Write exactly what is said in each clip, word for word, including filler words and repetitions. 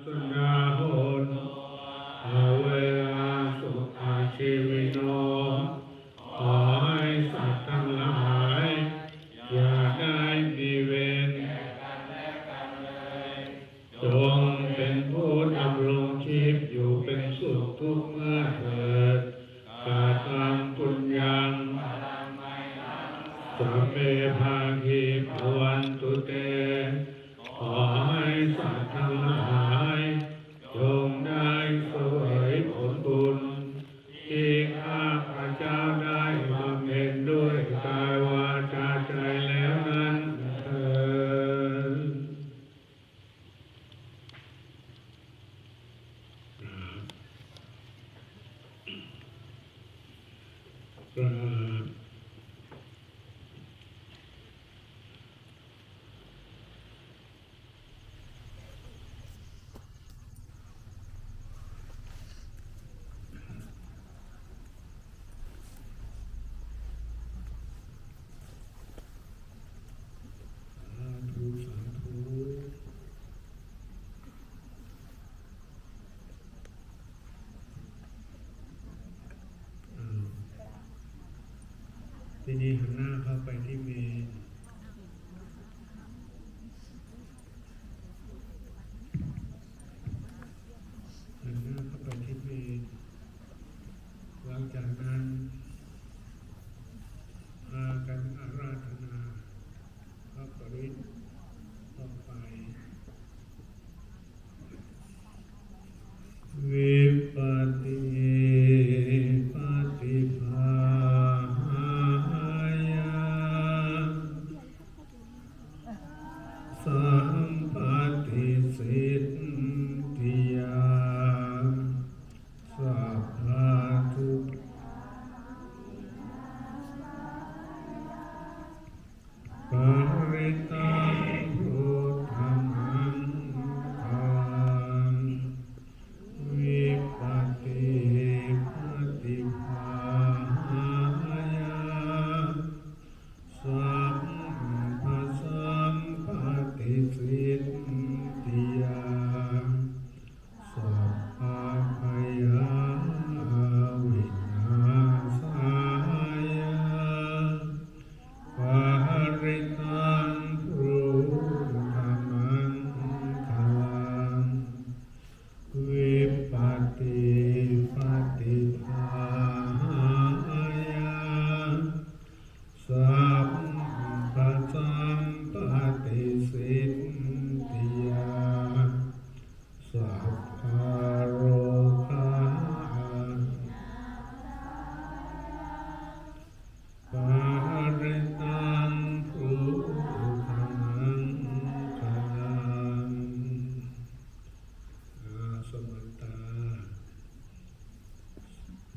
Suṇā hontu averā sukhajīvino. ขอให้สัตว์ทั้งหลาย อย่าได้มีเวรแก่กันและกันเลย จงเป็นผู้ดำรงชีพอยู่เป็นสุขทุกเมื่อเถิด Kataṃ puññaṃ sabbe bhāgī bhavantu te. ขอให้สัตว์ทั้งหลาย จงได้เสวยผลบุญ ที่ข้าพเจ้าได้บำเพ็ญด้วยกายวาจาใจแล้วนั้นเทอญ กราบ สาธุ สาธุ อ้าว ทีนี้หันหน้าเข้าไปที่เมรุ หันหน้าเข้าไปที่เมรุ หลังจากนั้น พากันอาราธนา พระปริตรต่อไป Vipattipaṭibāhāya sampattisiddhiyā sabbadukkhā parittaṃ brūtha maṅgalaṃ. Vipattipaṭibāhāya sabbasampattisiddhiyā sabbabhayā vināsāya parittaṃ brūtha maṅgalaṃ. Vipattipaṭibāhāya sabbasampattisiddhiyā sabbarogā parittaṃ brūtha maṅgalaṃ. อา samantā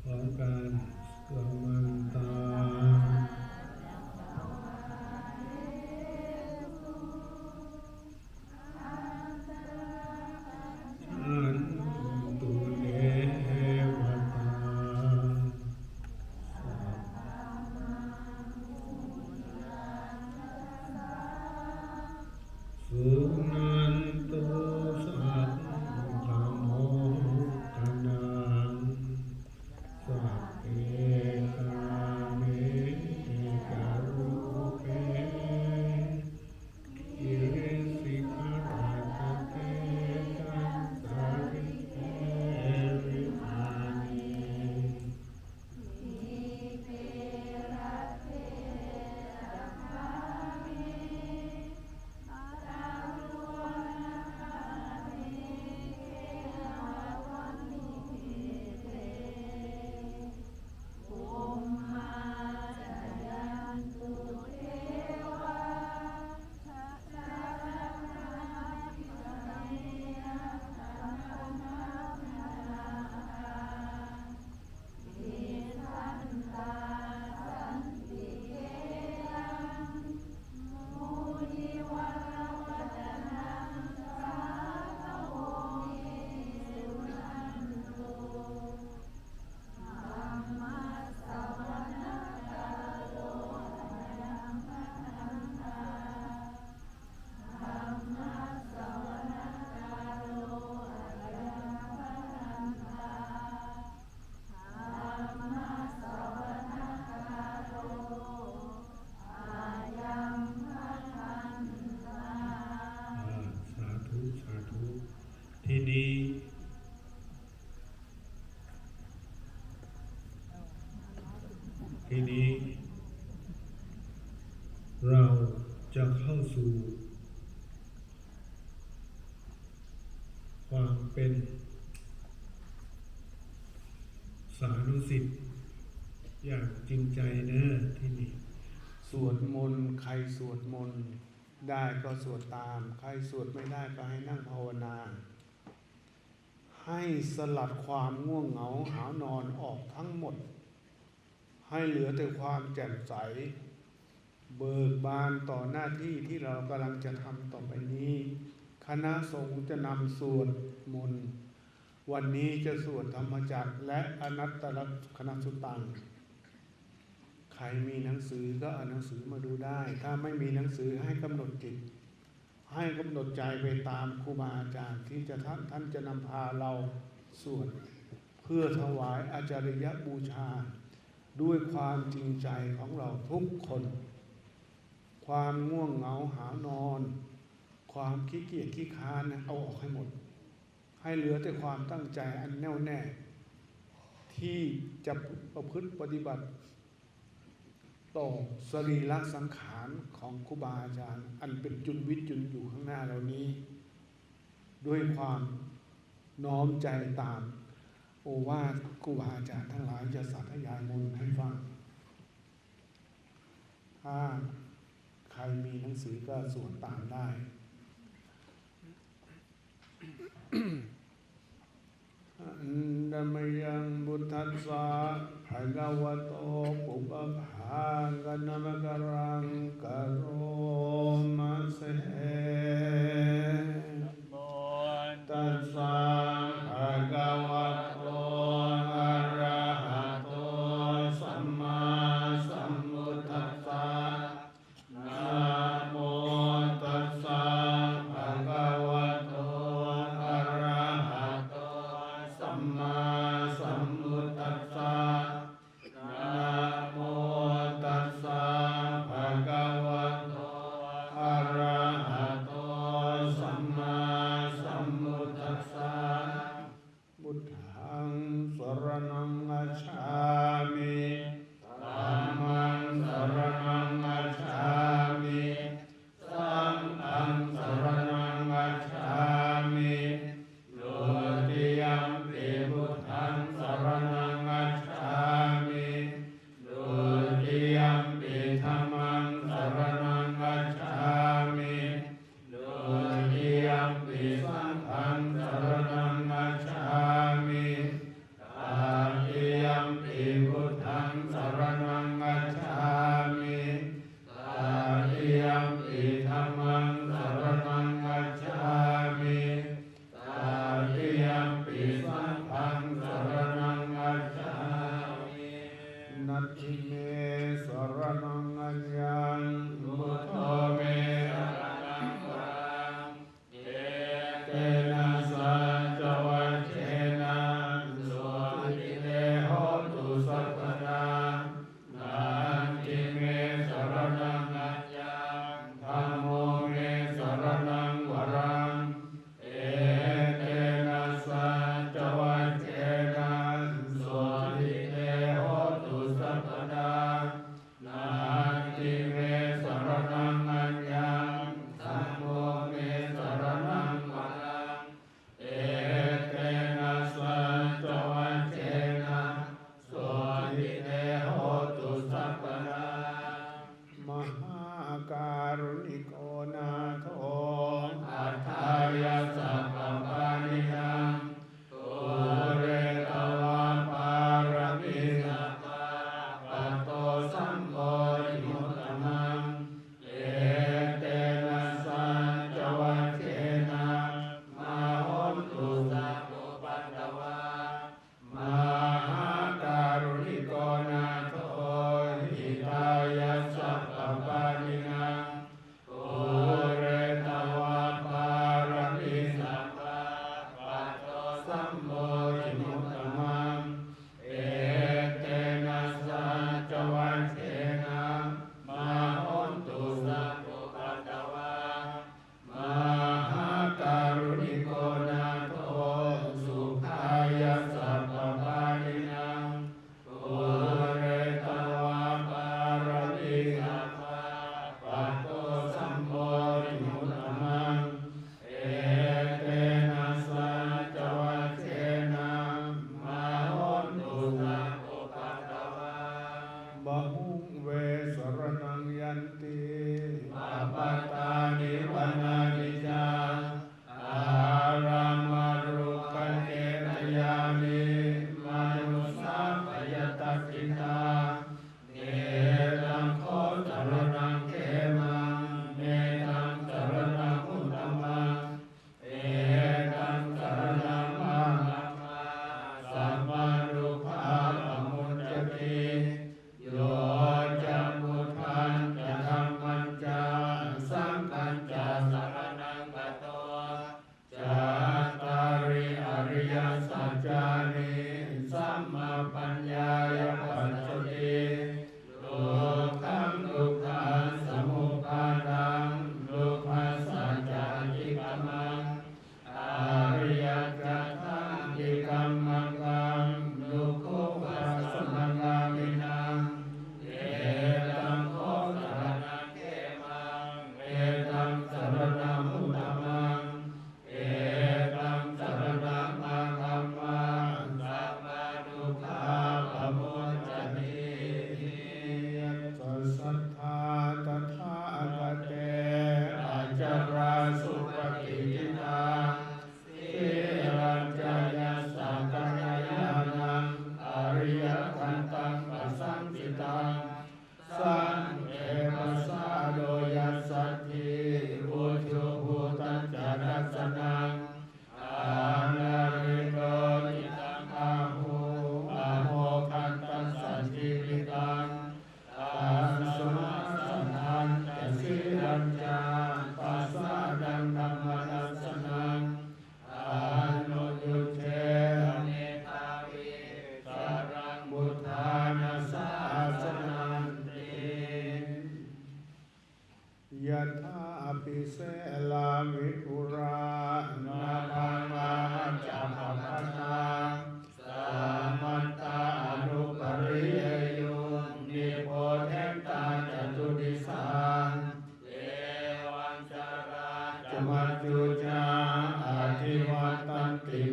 พร้อมกัน samantā เป็นสานุสิทธิ์อย่างจริงใจเนอะที่นี่ สวดมนต์ ใครสวดมนต์ได้ก็สวดตาม ใครสวดไม่ได้ก็ให้นั่งภาวนา ให้สลัดความง่วงเหงาหาวนอนออกทั้งหมด ให้เหลือแต่ความแจ่มใส เบิกบานต่อหน้าที่ที่เรากำลังจะทำต่อไปนี้ คณะสงฆ์จะนำสวดมนต์ วันนี้จะสวดธรรมจักรและอนัตตลักษณสุตตัง ใครมีหนังสือก็เอาหนังสือมาดูได้ ถ้าไม่มีหนังสือให้กำหนดจิต ให้กำหนดใจไปตามครูบาอาจารย์ที่จะท่าน ท่านจะนำพาเราสวด เพื่อถวายอาจาริยบูชา ด้วยความจริงใจของเราทุกคน ความง่วงเหงาหาวนอน ความขี้เกียจขี้ค้านเนี่ยเอาออกให้หมด ให้เหลือแต่ความตั้งใจอันแน่วแน่ ที่จะประพฤติปฏิบัติ ต่อสรีระสังขารของครูบาอาจารย์ อันเป็นจุลวิทย์จุลอยู่ข้างหน้าเรานี้ ด้วยความน้อมใจตามโอวาทครูบาอาจารย์ทั้งหลายจะสาธยายมนต์ให้ฟัง ถ้าใครมีหนังสือก็สวดตามได้ Handa mayaṃ buddhassa bhagavato pubbabhāganamākaraṃ karoma se. Namo tassa bhagavato arahato sammāsambuddhassa. Namo tassa bhagavato arahato sammāsambuddhassa. Namo tassa bhagavato arahato sammāsambuddhassa. Buddhaṃ saraṇaṃ gacchāmi. Dhammaṃ saraṇaṃ gacchāmi. Saṅghaṃ saraṇaṃ gacchāmi. Dutiyampi buddhaṃ saraṇaṃ gacchāmi. Dutiyampi dhammaṃ saraṇaṃ gacchāmi. Dutiyampi saṅghaṃ saraṇaṃ gacchāmi. Tatiyampi buddhaṃ saraṇaṃ gacchāmi. Tatiyampi dhammaṃ saraṇaṃ gacchāmi. Tatiyampi saṅghaṃ saraṇaṃ gacchāmi. Natthi me saraṇaṃ aññaṃ, buddho me saraṇaṃ varaṃ. Etena sa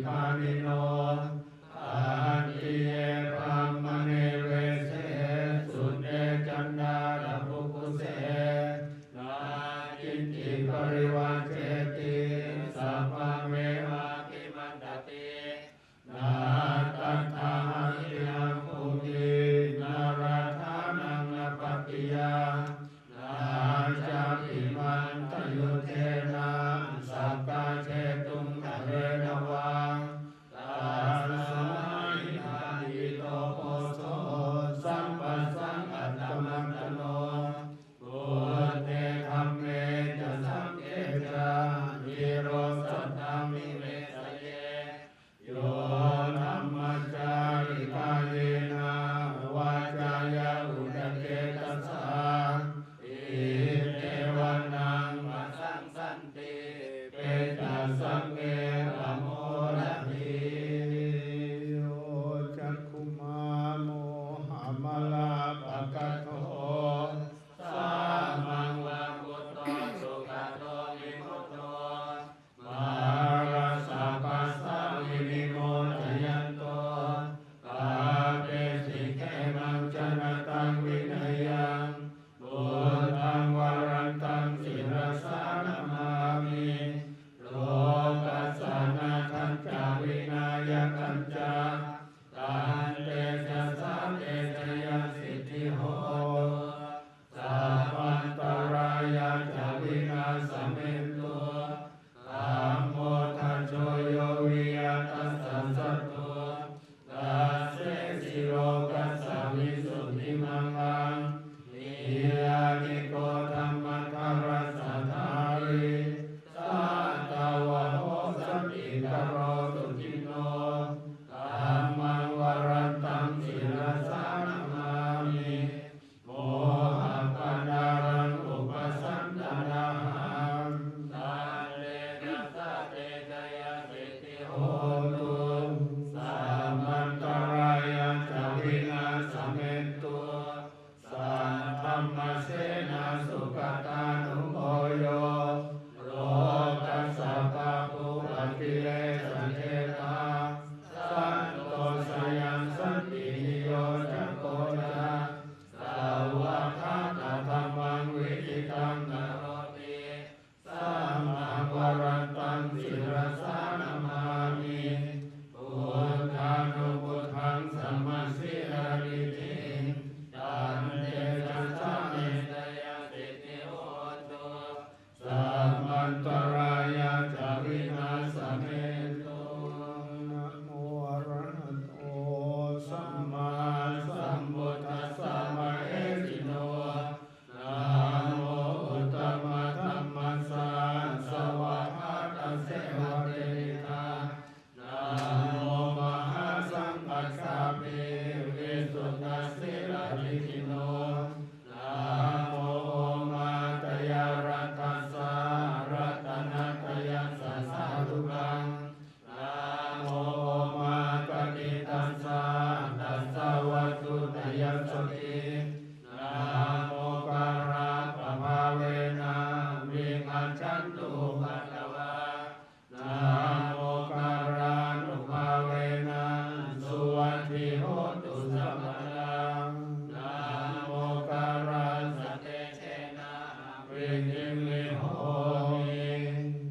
pāṇino. Khattiye brāhmaṇe vese, sudde caṇḍālapukkuse, na kiñci parivajjeti, sabbameva kimaddati. Na tattha hatthiyaṃ bhūmi, na rathānaṃ appattiyā, na cāpi mantayuddhena, sakkā jetuṃ kalenā vā. Tasmā hi daṃ ito poso, sabbasaṃ attamattano. Buddhe dhamme ca saṅghe ca, dhīro saddhaṃ vimeccaye. Yo dhammacārī kāyena, vācāya uda cetasā, ite vanaṃ pasassanti, pecca saṅghe pamodati. Yo cakkhumā mohamalāpakaṭṭho, sāmaṃ va buddho sugato vimutto, mārassa pāsā vinimocayanto, pāpesi khemaṃ janataṃ vineyyaṃ. Buddhaṃ varantaṃ sirasā namāmi, lokassa nāthañca vināyakañca, tantejasā te jayasiddhi hotu, sabbantarāyā ca vināsamentu. Dhammo dhajo yo viya tassa satthu, dassesi lokassa visuddhimaggaṃ, niyyāniko dhammadharassa dhārī, sātāvaho santikaro suciṇṇo. Dhammaṃ varantaṃ sirasā namāmi, mohappadālaṃ upasantadāhaṃ, tantejasā te jayasiddhi hotu, sabbantarāyā ca vināsamentu. Saddhammasenā sugatānugo yo, lokassa pāpūpakilesajetā, santo sayaṃ santiniyojako ca, svākkhātadhammaṃ viditaṃ karoti. Saṅghaṃ varantaṃ sirasā namāmi, buddhānubuddhaṃ samasīladiṭṭhiṃ, tantejasā me jayasiddhi hotu, sabbantarāyā ca vināsamentu. Namo arahato sammāsambuddhassa mahesino. Namo uttamadhammassa svākkhātasseva tenidha. Namo mahāsaṅghassāpi visuddhasīladiṭṭhino. Namo omātyāraddhassa ratanattayassa sādhukaṃ. Namo omāpatitassa tassa vatthuttayassapi. Namokārappabhāvena vigacchantu upaddavā. Namokārānubhāvena suvatthi hotu sabbadā. Namokārassa tejena vidhimhi homi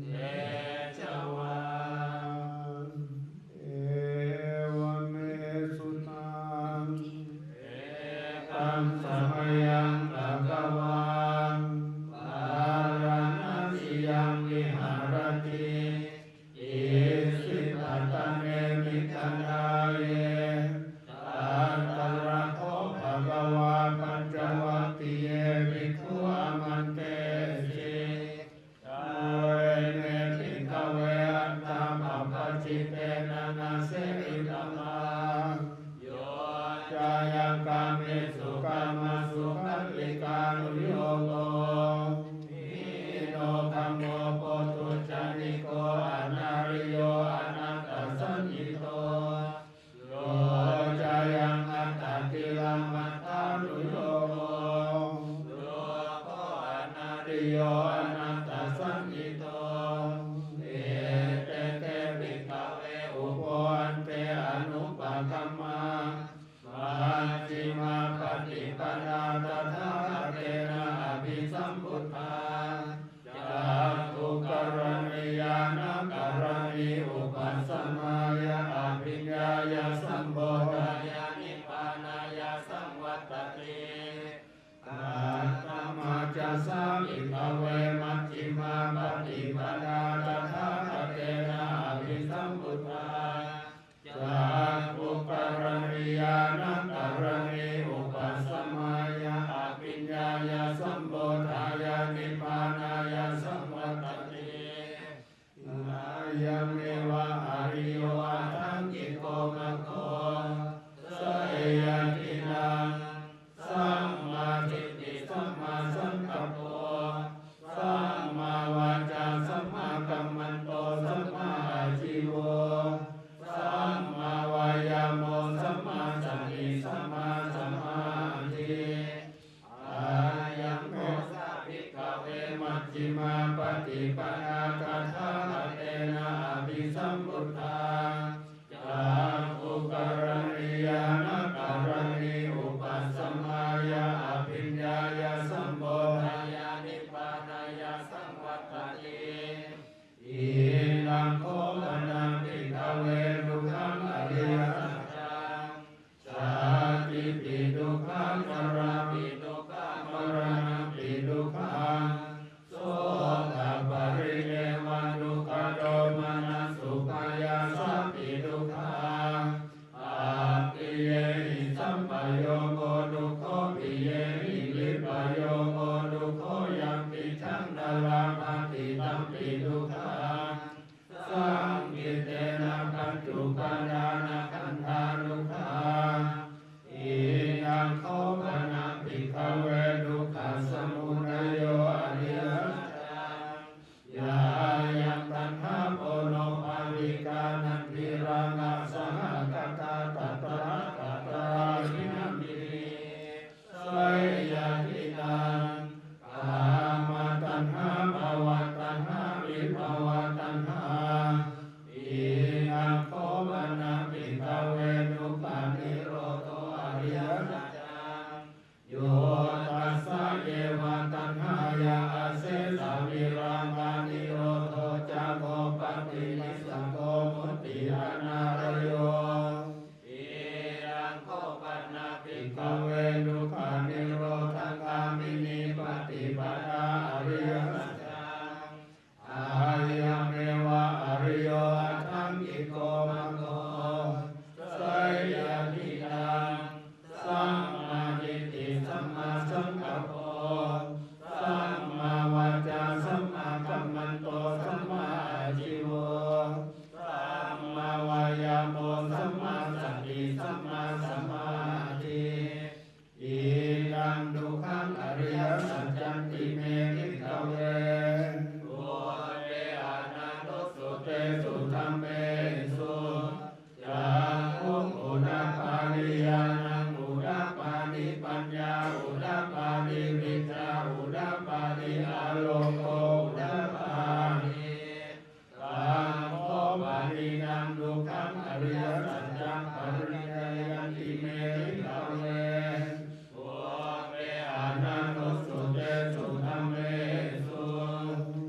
tejavā. Evaṃ me sutaṃ. Ekaṃ samayaṃ bhagavā bārāṇasiyaṃ viharati isipatane migadāye. Tatra kho bhagavā pañcavaggiye bhikkhu āmantesi. Dveme bhikkhave antā pabbajitena na seritabbā. Yo cāyaṃ kāmesu kāmasukhallikānuyogo hīno gammo pothujjaniko anariyo anatthasañhito. Yo cāyaṃ attakilamathānuyogo dukkho anariyo anatthasañhito. Ete te bhikkhave samāya abhiññāya sambodhāya nibbānāya saṃvattati. Katamā ca sā bhikkhave majjhimā paṭipadā tathāgatena abhisambuddhā cakkhukaraṇī ñāṇakaraṇī upasamāya abhiññāya sambodhāya nibbānāya saṃvattati. Ayameva ariyo aṭṭhaṅgiko maggo, seyyathidaṃ. Sammādiṭṭhi sammāsaṅkappo sammāvācā sammākammanto sammāājīvo sammāvāyāmo sammāsati sammāsamādhi. Ayaṃ kho sā bhikkhave majjhimā paṭipadā tathāgatena abhisambuddhā cakkhukaraṇī ñāṇakaraṇī upasamāya abhiññāya sambodhāya nibbānāya saṃvattati. Idaṃ kho pana bhikkhave dukkhaṃ ariyasaccaṃ. Jātipi dukkhā jarāpi dukkhā maraṇampi dukkhaṃ sokaparidevadukkhadomanassupāyāsāpi dukkhā appiyehi sampayogo dukkho piyehi vippayogo dukkho yampicchaṃ na labhati tampi dukkhaṃ saṅkhittena pañcupādānakkhandhā dukkhā. Idaṃ kho pana bhikkhave dukkhasamudayo ariyasaccaṃ. Yāyaṃ taṇhā ponobbhavikā nandirāgasahagatā tatra tatra abhinandinī seyyathidaṃ. Kāmataṇhā bhavataṇhā vibhavataṇhā. Idaṃ kho pana bhikkhave dukkhanirodho ariyasaccaṃ. Yo tassāyeva taṇhāya asesavirāganirodho cāgo paṭinissaggo mutti anālayo. Idaṃ kho pana bhikkhave dukkhanirodhagāminī paṭipadā ariyasaccaṃ. Ayameva ariyo aṭṭhaṅgiko maggo, seyyathidaṃ. Sammādiṭṭhi sammāsaṅkappo sammāvācā sammākammanto sammāājīvo sammāvāyāmo sammāsati sammāsamādhi. Idaṃ dukkhaṃ ariyasaccanti me bhikkhave pubbe ananussutesu dhammesu cakkhuṃ udapādi ñāṇaṃ udapādi paññā udapādi vijjā udapādi āloko udapādi. Taṃ kho panidaṃ dukkhaṃ ariyasaccaṃ pariññeyyanti me bhikkhave pubbe ananussutesu dhammesu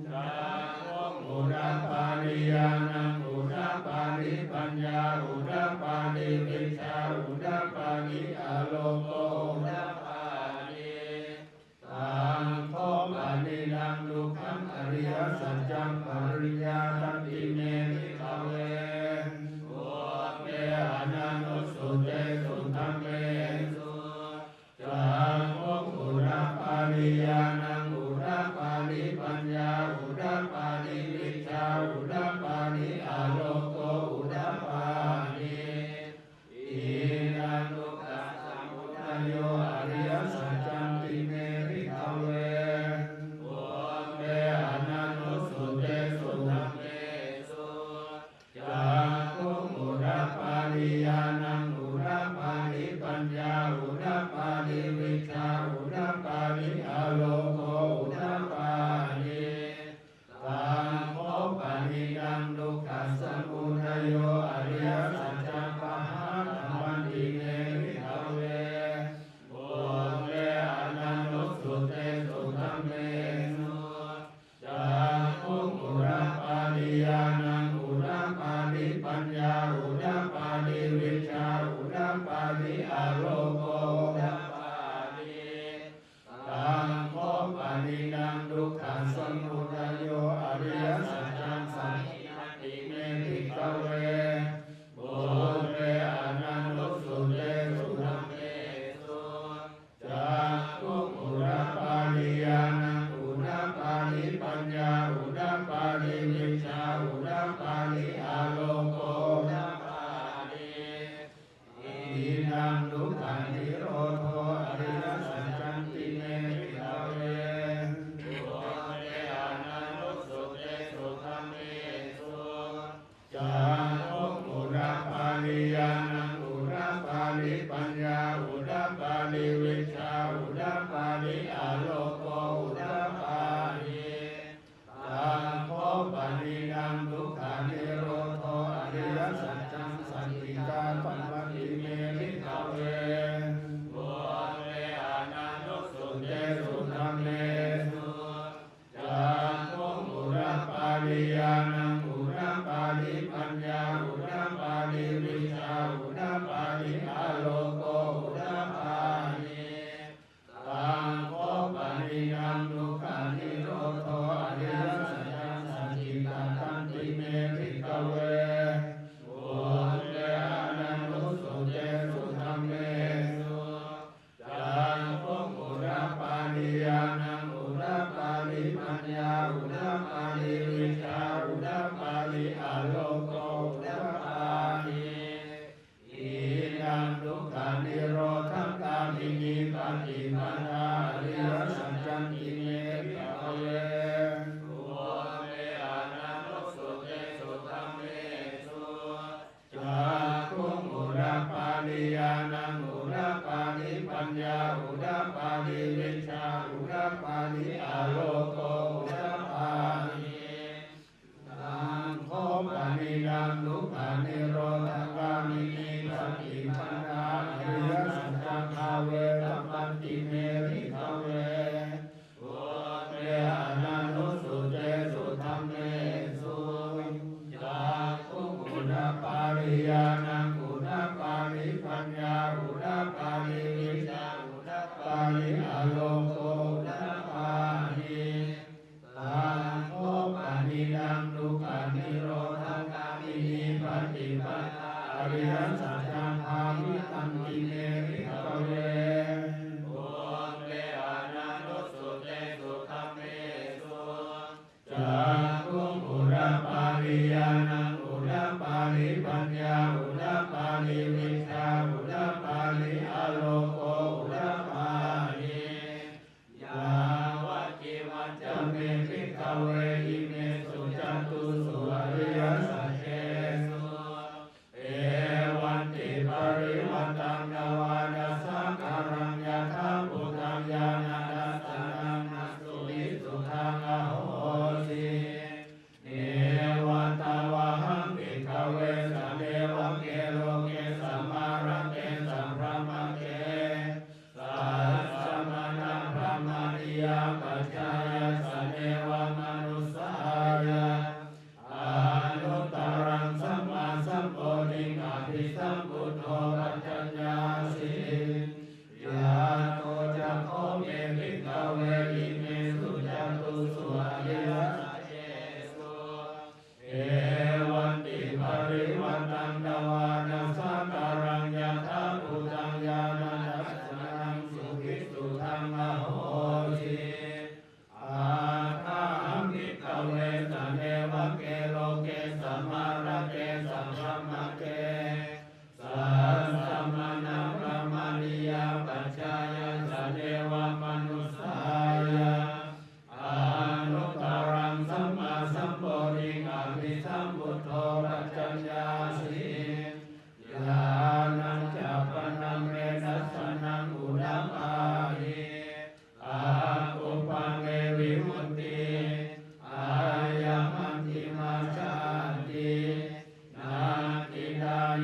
cakkhuṃ udapādi ñāṇaṃ udapādi paññā udapādi vijjā udapādi āloko udapādi. Taṃ kho panidaṃ dukkhaṃ ariyasaccaṃ pariññātanti me bhikkhave pubbe ananussutesu dhammesu cakkhuṃ udapādi ñāṇaṃ udapādi paññā udapādi vijjā udapādi āloko udapādi. Idaṃ dukkhasamudayo paññā udapādi vijjā udapādi āloko udapādi. Taṃ kho panidaṃ dukkhasamudayo ariyasaccaṃ sacchitanti me bhikkhave, pubbe ananussutesu dhammesu cakkhuṃ udapādi ñāṇaṃ udapādi paññā udapādi vijjā udapādi āloko udapādi. Idaṃ dukkhanirodho ariyasaccanti me bhikkhave, pubbe ananussutesu dhammesu cakkhuṃ udapādi ñāṇaṃ udapādi paññā udapādi vijjā udapādi āloko udapādi. Taṃ kho panidaṃ dukkhanirodho ariyasaccaṃ sacchikātabbanti me bhikkhave, pubbe ananussutesu dhammesu cakkhuṃ udapādi ñāṇaṃ udapādi paññā udapādi vijjā udapādi āloko udapādi. Taṃ kho panidaṃ dukkhanirodho ariyasaccaṃ sacchitanti me bhikkhave, pubbe ananussutesu dhammesu cakkhuṃ udapādi ñāṇaṃ udapādi paññā udapādi vijjā udapādi āloko udapādi. Idaṃ dukkhanirodhagāminī paṭipadā ariyasaccanti me bhikkhave, pubbe ananussutesu dhammesu cakkhuṃ udapādi ñāṇaṃ udapādi paññā udapādi vijjā udapādi āloko udapādi. Taṃ kho panidaṃ dukkhanirodhagāminī paṭipadā ariyasaccaṃ bhāvetabbanti me bhikkhave, pubbe ananussutesu dhammesu cakkhuṃ udapādi ñāṇaṃ udapādi paññā udapādi vijjā udapādi āloko udapādi. Taṃ kho panidaṃ dukkhanirodhagāminī paṭipadā ariyasaccaṃ bhāvitanti me bhikkhave, pubbe ananussutesu dhammesu cakkhuṃ udapādi ñāṇaṃ udapādi paññā udapādi vijjā udapādi āloko udapādi. Yāvajīvañca me bhikkhave imesu catūsu ariyasaccesu evantiparivaṭṭaṃ dvādasākāraṃ yathābhūtaṃ ñāṇadassanaṃ na suvisuddhaṃ ahosi. Neva tāvāhaṃ bhikkhave sanevake loke samārake sabrahmake sassamaṇabrāhmaṇiyā pajāya sanevamanussāya anuttaraṃ sammāsambodhiṃ abhisambuddho paccaññāsiṃ. Yato ca kho me bhikkhave imesu catūsu ariyasaccesu evantiparivaṭṭaṃ dvādasākāraṃ yathābhūtaṃ ñāṇadassanaṃ suvisuddhaṃ ahosi. Athāhaṃ bhikkhave sanevake loke samārake sabrahmake sassamaṇabrāhmaṇiyā pajāya sanevamanussāya anuttaraṃ sammāsambodhiṃ abhisambuddho paccaññāsiṃ. Ñāṇañca pana me dassanaṃ udapādi. Akuppā me vimutti. Ayamantimā jāti. Natthidāni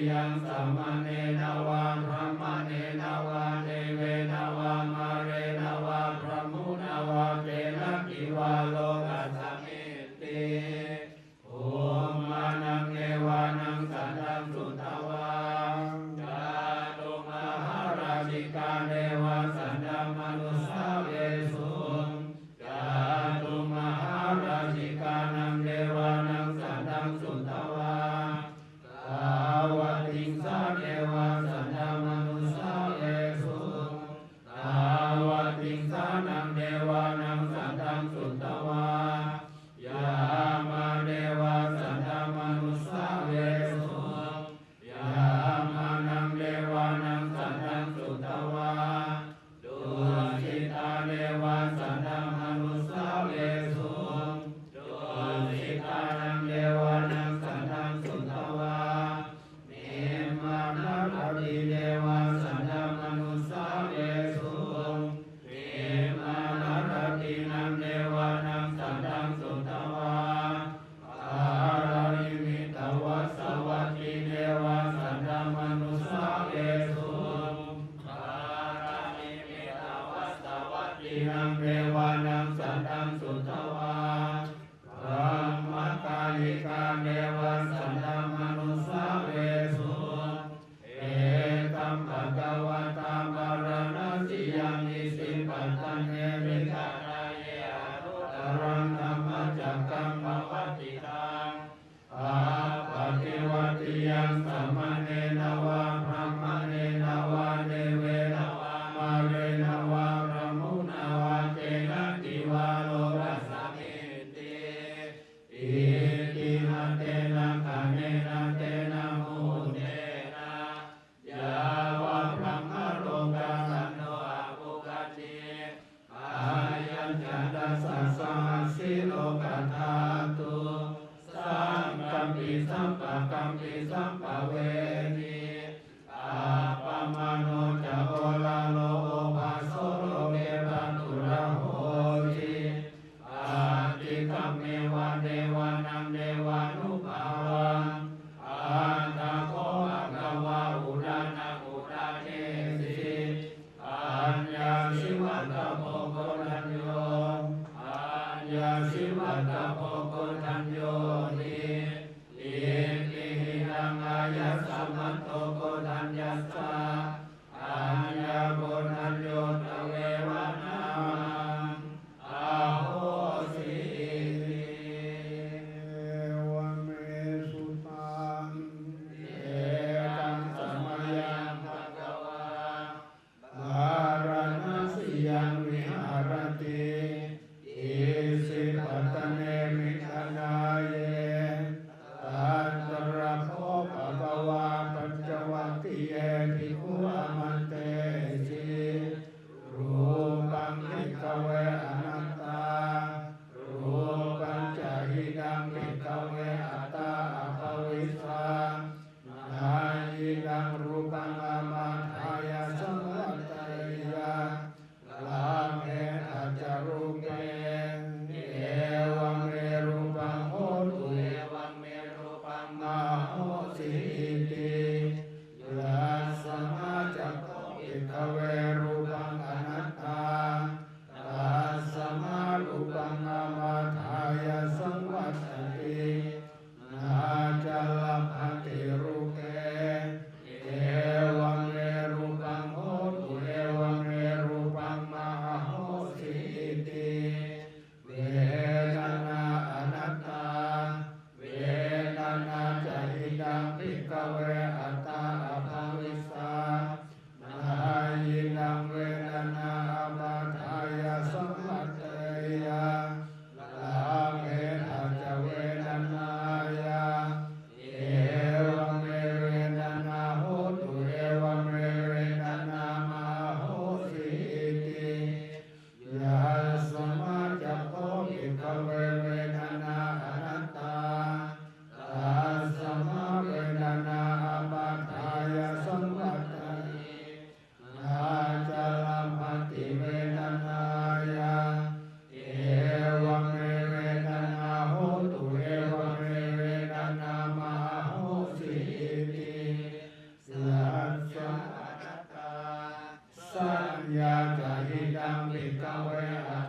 yaṃ samaṇena vā brāhmaṇena vā devena vā mārena vā brahmunā vā kenaci vā lokasminti. Bhummānaṃ devānaṃ saddaṃ sutvā, cātummahārājikā devā saddamanussāvesuṃ. Cātummahārājikānaṃ devānaṃ saddaṃ sutvā, tāvatiṃsā devā saddamanussāvesuṃ. Tāvatiṃsānaṃ devānaṃ saddaṃ sutvā, yāmā devā saddamanussāvesuṃ. Yāmānaṃ devānaṃ saddaṃ sutvā, tusitā devā saddamanussāvesuṃ. Tusitānaṃ devānaṃ saddaṃ sutvā, nimmānaratī devā saddamanussāvesuṃ. Nimmānaratīnaṃ devānaṃ saddaṃ sutvā, paranimmitavasavattī devā saddamanussāvesuṃ. Paranimmitavasavattīnaṃ devānaṃ saddaṃ sutvā, brahmakāyikā devā saddamanussāvesuṃ. Etaṃ bhagavatā bārāṇasiyaṃ isipatane migadāye anuttaraṃ dhammacakkaṃ pavattitaṃ, appaṭivattiyaṃ samaṇena vā brāhmaṇena vā devena vā mārena vā brahmunā vā kenaci vā lokasminti. Itiha tena khaṇena tena muhuttena yāva brahmalokā saddo abbhuggacchi. Ayañca dasasahassī lokadhātu saṅkampi sampakampi sampavedhi. Appamāṇo ca oḷāro obhāso loke pāturahosi. Paṭikkāmeva devānaṃ devānubhāvaṃ, atha kho bhagavā udānaṃ udānesi: Aññāsi vata bho koṇḍañño, aññāsi vata bho koṇḍaññoti. Itihidaṃ āyasmato koṇḍaññassa aññākoṇḍañño tveva nāmaṃ ahosīti. Evaṃ me sutaṃ. Ekaṃ samayaṃ bhagavā bārāṇasiyaṃ viharati isipatane migadāye. Tatra kho bhagavā pañcavaggiye bhikkhū āmantesi: Rūpaṃ bhikkhave anattā, rūpañca idaṃ bhikkhave attā abhavissa, na idaṃ rūpaṃ āmantayya saṃvatteyya, lābhetha ca rūpe, evaṃ me rūpaṃ hotu, evaṃ me rūpaṃ mā ahosīti. Yasmā ca kho bhikkhave rūpaṃ anattā, tasmā rūpaṃ āmantayya saṃvattati, na ca labbhati rūpe, evaṃ me rūpaṃ hotu, evaṃ me rūpaṃ mā ahosīti. Vedanā anattā, vedanā ca idaṃ bhikkhave attā abhavissa, na idaṃ vedanā āmantayya saṃvatteyya, lābhetha ca vedanāya, evaṃ me vedanā hotu, evaṃ me vedanā mā ahosīti. Yasmā ca kho bhikkhave vedanā anattā, tasmā vedanā Vācā